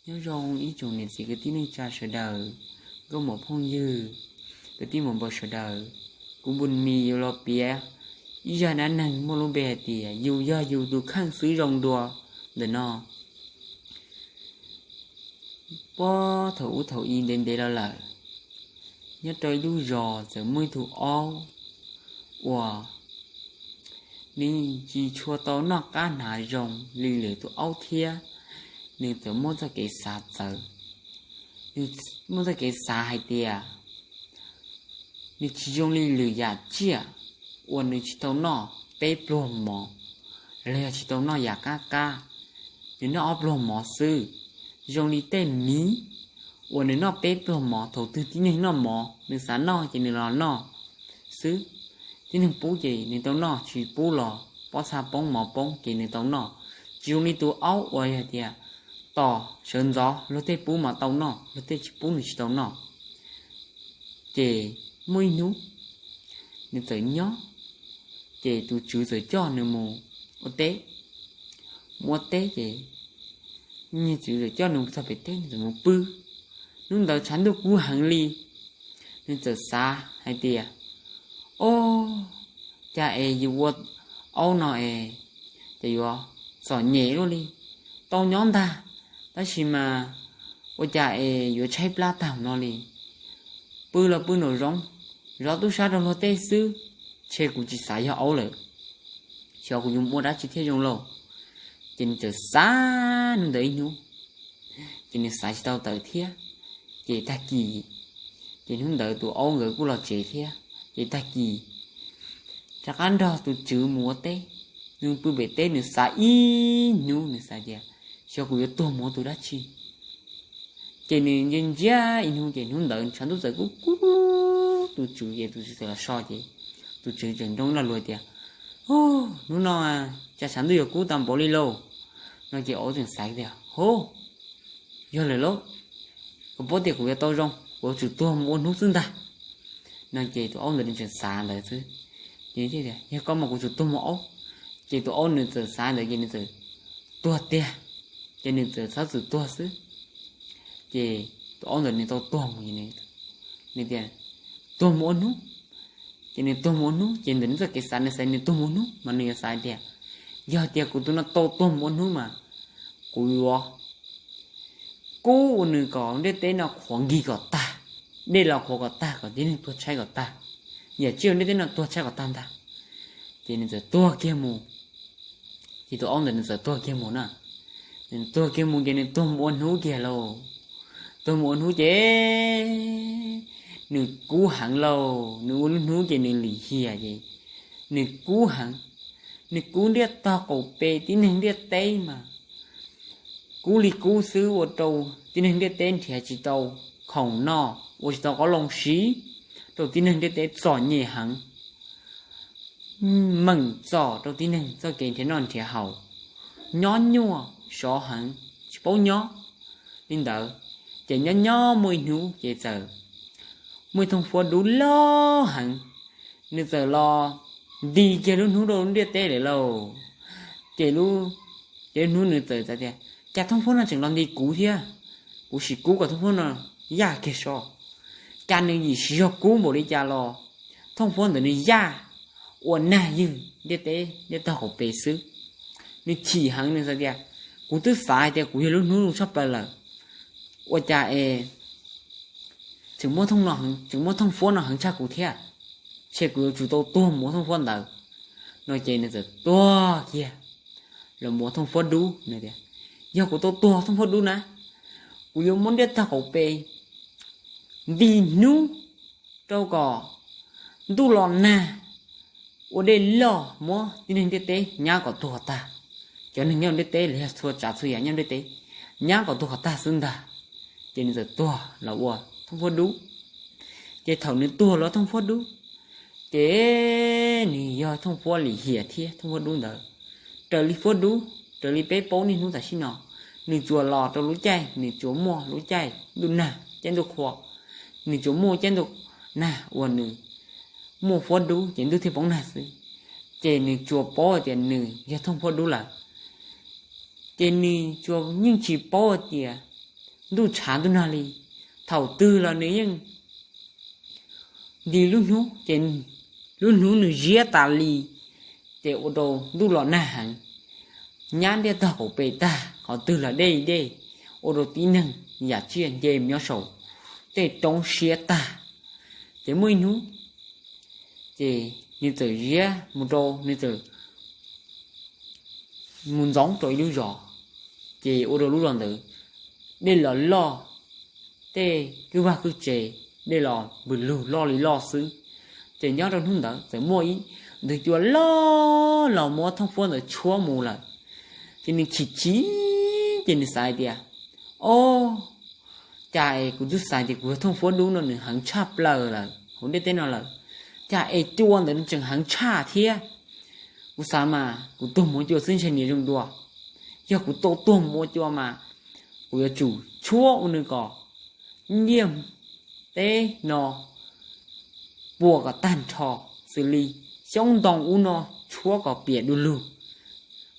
Nyob zoo ib tsoom niam txiv kwv tij neej tsa sawv daws, nkauj muam phooj ywg, kwv tij muam npawg sawv daws. Kuv Npus Mis yuav los piav ib zaj dab neeg muaj lub npe hais tias yus yog yus tus kheej xwb zoo dua ntawm no. Puag thaum ub thaum i ntev ntev los lawm, nyob rau ib lub zos txawm muaj ib tug aub uas nws tsis tshua tau noj qab hnav zoo li lwm tus aub thiab. Nws txawm muaj txoj kev xav txawv, nws muaj txoj kev xav hais tias nws tsis zoo li lwm yam tsiaj uas nws tsis tau noj peb pluag mov los yog tsis tau noj yam qab qab, nws noj ob pluag mov xwb. Zoo li tej miv uas nws noj peb pluag mov, thaum twg tib neeg noj mov nws xav noj ces nws los noj xwb. Tib neeg pub ces nws tau noj, tsis pub los pob txha poob mov poob ces nws tau noj. Tsis zoo li tus aub uas yog tias tos sawv ntxov luag tej pub mas tau noj, luag tej tsis pub nws tsis tau noj. Ces muaj ib hnub nws txawm nyob, ces tus tswv txawm coj nws mus ua teb. Mus ua teb ces niag tswv txawm coj nws mus txog pem teb, nws txawm mus pw. Hnub ntawd tshav ntuj kub heev li, nws txawm xav hais tias, o, cas es yus ua aub no es ces yuav txom nyem luaj li. Tau nyob ntag, tab sis mas ua cas es yuav tshaib plab tag no li. Pw los pw nraum zoov, zov tub sab rau luag tej xwb, ntshe kuv tsis xav yog aub lawm, xyov kuv yuav ua dab tsi thiaj zoo lauj. Ces nws txawm xav hnub ntawd ib hnub, ces nws xav tsis tau tawm thiab. Ces tag kis, ces hnub ntawd tus aub nkawd kuj los tsev thiab. Ces tag kis rov qab nrog tus tswv mus ua teb. Nws pw pem teb nws xav ib hnub, nws xav tias xyov kuv yuav tuag mus ua tus dab tsi. Ces nws ntsia ntsia ib hnub, ces hnub ntawd tshav ntuj txawm kub kub, tus tswv ces tus tswv txawm los so ces tus tswv tseem nroo lo lus tias, hnub no cas tshav ntuj yuav kub tau npaum li lauj. No ces aub tseem xav tias, ho, yog lawm lauj, kuv paub tias kuv yuav tau zoo, kuv yuav tsum tuag mus ua hnub xwb ntag. No ces tus aub ntawd nws tseem xav ntawd xwb. Ces, yog koj mas kuv tsum tuag mus aub. Ces tus aub nws txawm xav ntawd ces nws txawm tuag tiag. Ces nws txawm txhob txwm tuag xwb. Ces tus aub ntawd nws tau tuag mus, nws tias, tuag mus ua hnub. Ces nws tuag mus ua hnub, ces ntawm nws txoj kev xav nws xav nws tuag mus ua hnub mas nws yuav xav tias, yog tias kuv tus no tau tuag mus ua hnub mas kuv yuav kub ua nws kom ntiaj teb no qhuav nkig kom tag, dej los qhuav kom tag, kom tib neeg tuag tshaib kom tag, yam tsiaj ntiaj teb no tuag tshaib kom tag ntag. Ces nws txawm tuag kiag mus. Ces tus aub ntawd nws txawm tuag kiag mus na. Nws tuag kiag mus ces nws tuag mus ua hnub kiag lauj. Tuag mus ua hnub ces nws kub heev lauj, nws ua lub hnub ces nws lim hiam ces nws kub heev. Nws kub ntiaj tog qaum pem tib neeg ntiaj teb mas kub li kub xwb, ua rau tib neeg ntiaj teb nrhiav tsis tau khoom noj, ua tsis tau qoob loo siv, rau tib neeg ntiaj teb txom nyem heev. Meem txom rau tib neeg txoj kev nrhiav noj nrhiav haus, nyob nyuaj sov heev, tsis paub nyob. Li ntawd, ces nyob nyob muaj ib hnub ces txawm muaj ib thooj huab dub loj heev, nws txawm los nti kiag lub hnub rau lub ntiaj teb lawm lauj. Ces, ces lub hnub nws txawm xav tias, cas thooj huab no tseem los nti kuv thiab, kuv sim kub kom thooj huab no yaj kiag so. Cas nws yim siv zog kub npaum li cas los thooj huab ntawd nws yaj ua nag ywg ntiaj teb ntiaj tog qaum pem xwb. Nws chim heev nws xav tias, kuv twb xav hais tias kuv yog lub hnub zoo tshaj plaws lawm, ua cas es tseem muaj thooj no, tseem muaj thooj huab no heev tshaj kuv thiab, ntshe kuv yuav tsum tau tuag mus ua thooj huab ntawd. No ces nws txawm tuag kiag los mus ua thooj huab dub. Nws tias, yog kuv tau tuag thooj huab dub na, kuv yuav muab ntiaj tog qaum pem nti hnub rau kom ntuj los nag, ua dej loj, muab tib neeg ntiaj teb nyab kom tuag kom tag. Cov neeg nyob ntiaj teb los yog txhua tsav txhua yam nyob ntiaj teb nyab kom tuag kom tag xwb ntag. Ces nws txawm tuag los ua thooj huab dub. Ces thaum nws tuag los thooj huab dub, ces nws yog thooj huab lim hiam thiab thooj huab dub ntawd. Raws li huab dub, raws li peb paub niaj hnub tam sim no, nws tsuas los rau lub caij, nws tsuas muaj lub caij ntuj nag caij ntuj qhua, nws tsuas muaj caij ntuj nag uas nws muaj huab dub ces ntuj thiaj poob nag xwb. Ces nws tsuas paub hais tias nws yog thooj huab dub lawm. Ces nws tsuas yeej tsis paub hais tias ntuj tshav ntuj nag li. Thaum twg los nws yeej nti lub hnub ces lub hnub nws ziab tas li, ces ua rau ntuj los nag heev, nyab ntiaj tog qaum pem tag, qhov twg los dej dej, ua rau tib neeg yam tsiaj nce nyob saum tej roob siab tag. Ces muaj ib hnub ces nws txawm ziab mus rau, nws txawm mus ntxoov rau ib lub zos, ces ua rau lub zos ntawd dej los loj, tej kwj vaj kwj tse, dej los pw lug loj li loj xwb. Ces nyob rau hnub ntawd txawm muaj ib ntug cua loj los muab thooj fuab ntawd tshuab mus lawm. Ces nws chim chim, ces nws xav hais tias, o, cas es kuv twb xav tias kuv yog thooj fuab dub no nws heev tshaj plaws lawm hauv ntiaj teb no lawm, cas es cua ntawd nws tseem heev tshaj thiab. Kuv xav mas kuv tuag mus ua cua xwb ntshe nws zoo dua. Yog kuv tau tuag mus ua cua mas kuv yuav tsum tshuab ua nws kom ntiaj teb no puas kom tag nrho, xws li xyoob ntoo ub no tshuab kom piam du lug,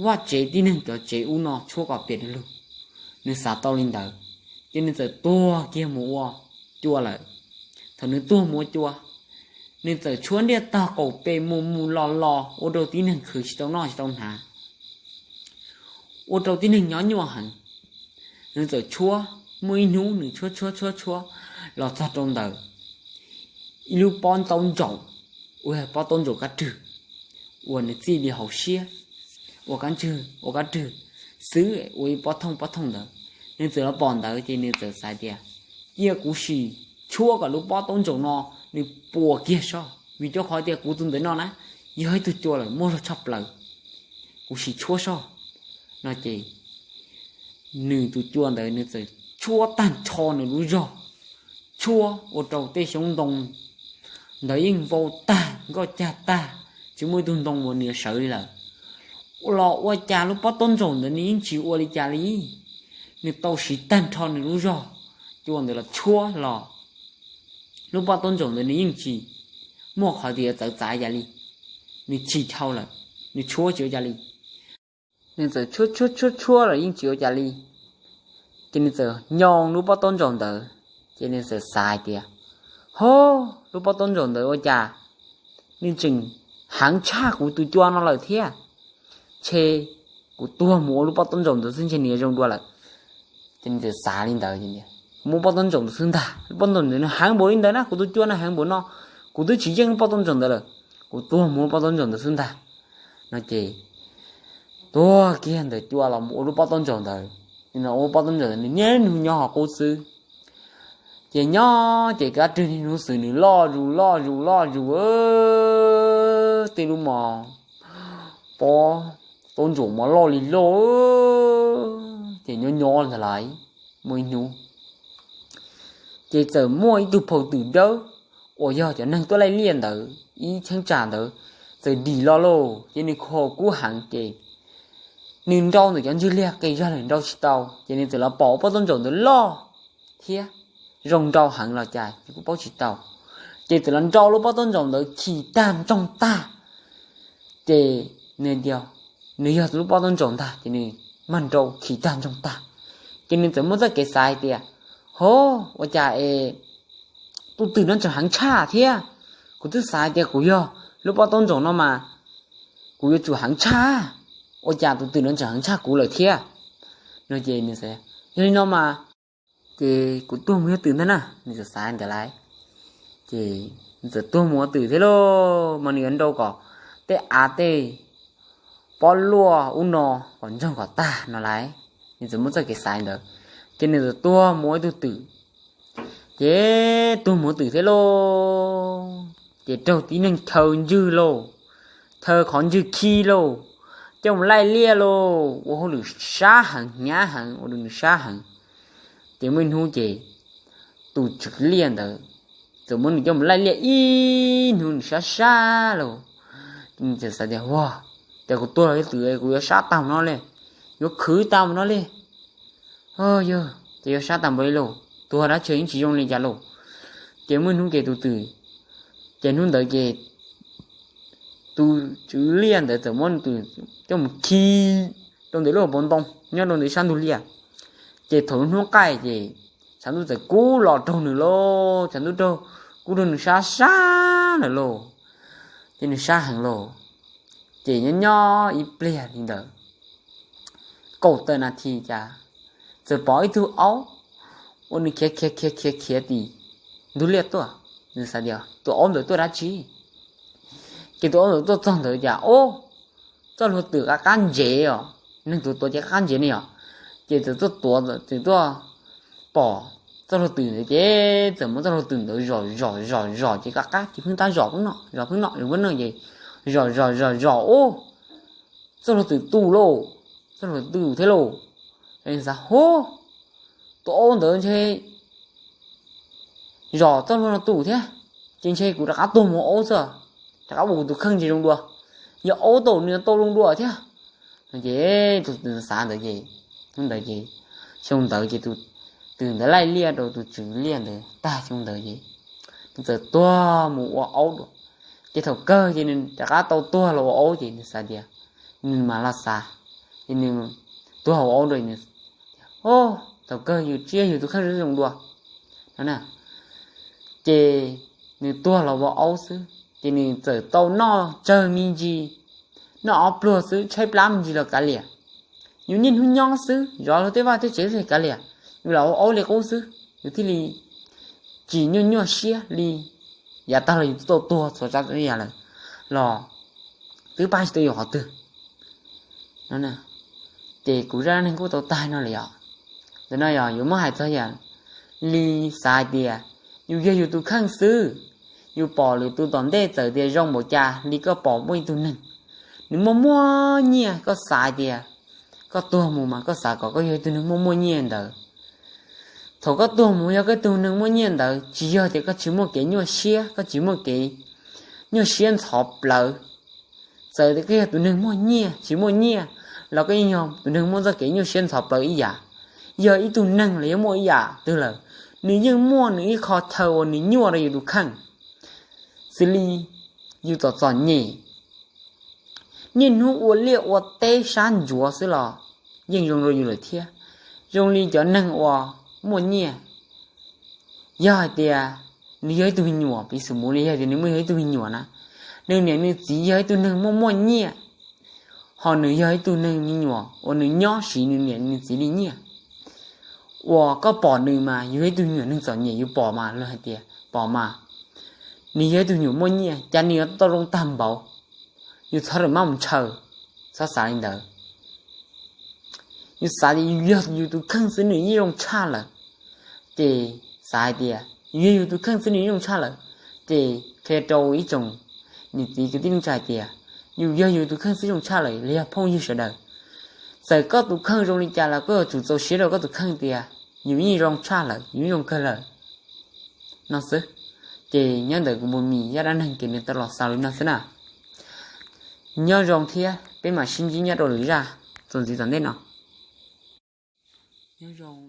vaj tsev tib neeg cov tsev ub no tshuab kom piam du lug. Nws xav tau li ntawd, ces nws txawm tuag kiag mus ua cua lawm. Thaum nws tuag mus ua cua, nws txawm tshuab ntiaj tog qaum pem mus mus los los ua rau tib neeg khwv tsis tau noj tsis tau hnav, ua rau tib neeg nyob nyuaj heev. Nws txawm tshuab, muaj ib hnub nws tshuab tshuab tshuab tshuab los txog rau ntawm ib lub pob taub ntsaum, uas yog pob taub ntsaum kab rwg, uas nws txij li hauv siab, ua kab ntswg ua kab rwg xwb, ua ib pob thooj pob thooj ntawd. Nws txawm los pom ntawd ces nws txawm xav tias, cia kuv sim tshuab kom lub pob taub ntsaum no nws puas kiag soj, vim rau qhov tias kuv tus ntawm no na yog ib tug cua lawm muaj zog tshaj plaws, kuv sim tshuab soj. No ces nws tus cua ntawd nws txawm tshuab tag nrho nws lub zog, tshuab ua rau tej xyoob ntoo ntawd yeej vau tag nkoj cag tag, tsis muaj ib tug ntoo uas nws sawv li lawm. Los ua cas lub pob taub ntsaum ntawd nws yeej tsis ua li cas li. Nws tau siv tag nrho nws lub zog cua ntawd los tshuab los lub pob taub ntsaum ntawd nws yeej tsis muaj qhov tias txawv txav cas li. Nws chim dhau lawm, nws tshuab tsis ua cas li. Nws txawm tshuab tshuab tshuab tshuab los yeej tsis ua cas li. Ces nws txawm nyo lub pob taub ntsaum ntawd, ces nws txawm xav hais tias, ho, lub pob taub ntsaum ntawd ua cas nws tseem heev tshaj kuv tus cua no lawm thiab. Ntshe kuv tuag mus ua lub pob taub ntsaum ntawd xwb ntshe nws yuav zoo dua lawm. Ces nws txawm xav li ntawd, kuv muab pob taub ntsaum ntawd xwb ntag, lub pob taub ntsaum ntawd nws heev npaum li ntawd na, kuv tus cua no heev npaum no, kuv twb tsis yeej lub pob taub ntsaum ntawd lawm, kuv tuag mus ua pob taub ntsaum ntawd xwb ntag. No ces tuag kiag ntawm cua los mus ua lub pob taub ntsaum ntawd. Ua pob taub ntsaum ntawd nws niaj hnub nyob hauv qub xwb. Ces nyob ces kab rwg niaj hnub xwb nws loj zus loj zus loj zus, tej lub mos pob taub ntsaum mas loj li loj. Ces nyob nyob ntawd lais, muaj ib hnub ces txawm muaj ib tug phau twm dawb uas yog cov neeg tuaj laij liaj ntawd ib cheeb tsam ntawd txawm dim los lauj, ces nws khuam kub heev ces nws nrau ntawm cov ntswg liag qis zog lawm nrau tsis tau, ces nws txawm los pom pob taub ntsaum ntawd loj thiab zoo nrau heev los cas kuj paub tsis tau. Ces txawm los nrau lub pob taub ntsaum ntawd chim tag ntsoog tag. Ces nws tias nws yog lub pob taub ntsaum ntag, ces nws mam nrau chim tag ntsoog tag. Ces nws txawm muaj txoj kev xav hais tias, ho, ua cas es tus twm no tseem heev tshaj thiab, kuv twb xav hais tias kuv yog lub pob taub ntsaum no mas kuv yuav tsum heev tshaj, ua cas tus twm no tseem heev tshaj kuv lawm thiab. No ces nws, yog li no mas ces kuv tuag mus ua twm ntag na, nws txawm xav ntawd lais. Ces nws txawm tuag mus ua twm thiab lauj, mas nws yuav nrau kom tej av tej pob luaj ub no kom ntsoog kom tag no lais. Nws txawm muaj txoj kev xav ntawd, ces nws txawm tuag mus ua ib tug twm. Ces tuag mus ua twm thiab lauj, ces raug tib neeg chaw ntswg lauj, chaw qhov ntswg khi lauj, coj mus laij liaj lauj, ua hauj lwm sab heev hnyav heev, ua rau nws sab heev. Ces muaj ib hnub ces tus tswv liaj ntawd txawm muab nws coj mus laij liaj ib hnub nws sab sab lauj. Nws txawm xav tias, ua, ces kuv tuag los ua twm kuv yuav sab tag mus no li, yuav khwv tag mus no li. Yog ces yuav sab tag npaum li lauj, tuag dab tsi yeej tsis zoo li cas lauj. Ces muaj ib hnub ces tus twm, ces hnub ntawd ces tus tswv liaj ntawd txawm muab nws tus coj mus khi rau ntawm lub hauv paus ntoo nyob rau ntawm sab ntug liaj. Ces thaum lub hnub qaij ces tshav ntuj txawm kub los raug nws lauj, tshav ntuj raug, kub raug nws sab sab lawm lauj, ces nws sab heev lauj. Ces nyob nyob ib pliag li ntawd kaum tawm nas this cas txawm pom ib tug aub uas nws khiav khiav khiav khiav khiav tim ntug liaj tuaj. Nws xav tias tus aub ntawd tuaj dab tsi, ces tus aub ntawd tuaj txog ntawd cas, o, txoj hlua twm qab qab ntsev os, neeg tuav tuav ces qab qab ntsev ne yom, ces txawm tuaj tuav, txawm tuaj pom txoj hlua twm ntawd ces txawm muab txoj hlua twm ntawd zom zom zom zom ces qab qab ces pheej tab zom pheej noj zom pheej noj zom pheej noj ces zom zom zom zom, o, txoj hlua twm tu lauj, txoj hlua twm tu thiab lauj. Xav, hu, tus aub ntawd ntshe zom txoj hlua no tu thiab, ces ntshe kuv rov qab tuag mus aub xwb, rov qab ua kuv tus kheej ntshe zoo dua, yog aub tau nws tau zoo dua thiab. Ces tus twm xav ntawd ces, hnub ntawd ces, xyoo ntawd ces tus twm ntawd laij liaj rau tus tswv liaj ntawd tag xyoo ntawd ces nws txawm tuag mus ua aub dua. Ces thaum kawg ces nws rov qab tau tuag los ua aub ces nws xav tias, nws mam los xav, ces nws tuag ua aub dua, o, thaum kawg yus tsiab yus tus kheej zoo dua no na. Ces nws tuag los ua aub xwb ces nws txawm tau noj tsawg me ntsis, noj ob pluag xwb tshaib plab me ntsis los kav liam. Yus niaj hnub nyob xwb zov luag tej vaj tej tsev xwb kav liam, yus lam ua aub li qub xwb, yus thiaj li tsis nyuaj nyuaj siab li. Yav tag los yus twb tau tuag txhua tsav txhua yam lawm los twb pab tsis tau yus qhov twg. Ces kuv zaj dab neeg kuj tau tag no lawm yom. Ntawm no yog yuav muab hais txog yam li xav hais tias yus yog yus tus kheej xwb. Yus pom lwm tus tom ntej txawm tias zoo npaum cas li koj pom muaj ib tug neeg nws muaj muaj nyiaj, koj xav hais tias koj tuag mus mas koj xav kom koj yog ib tug neeg muaj muaj nyiaj ntawd. Thaum koj tuag mus yog koj ib tug neeg muaj nyiaj ntawd, tsis yog tias koj tsis muaj kev nyuaj siab, koj tsis muaj kev nyuaj siab ntxhov plawv. Txawm tias koj yog tus neeg muaj nyiaj tsis muaj nyiaj los koj yeej yog tus neeg muaj txoj kev nyuaj siab ntxhov plawv ib yam. Yog ib tug neeg los yog muaj ib yam twg lawm, nws yeej muaj nws ib qho chaw uas nws nyuaj rau yus tus kheej, xws li yus txom txom nyem, niaj hnub ua liaj ua teb sab ntsuav xwb los yeej zoo rau yus lawm thiab. Zoo li cov neeg uas muaj nyiaj, yog hais tias nws yog ib tug me nyuam, piv xam li yog tias nws muaj yog ib tug me nyuam na, nws niam nws txiv yog ib tug neeg muaj muaj nyiaj, ho nws yog ib tug neeg me nyuam uas nws nyob siv nws niam nws txiv li nyiaj, uas koj pom nws mas yus yog ib tug me nyuam neeg txom nyem, yus pom mas los hais tias pom mas nws yog ib tug me nyuam muaj nyiaj, cas nws yuav tau zoo tag npaum. Yus txhob rawm maj mus ntshaw, txhob xav li ntawd. Yus xav tias yus yog yus tus kheej xwb nws yeej zoo tshaj lawm, ces xav hais tias yus yog yus tus kheej xwb nws yeej zoo tshaj lawm, ces qhia rau ib tsoom niam txiv kwv tij neej tsa hais tias yus yog yus tus kheej xwb zoo tshaj lawm los yog phooj ywg sawv daws. Txawm koj tus kheej zoo li cas los koj yuav tsum txaus siab rau koj tus kheej tias yus yeej zoo tshaj lawm, yus yeej zoo kawg lawm no xwb. Ces nyob ntawm kuv Npus Mis zaj dab neeg ces nws tau los xaus li no xwb na. Nyob zoo thiab peb mam sib ntsib nyob rau lwm zaj txuas ntxiv tom ntej no. Nyob zoo.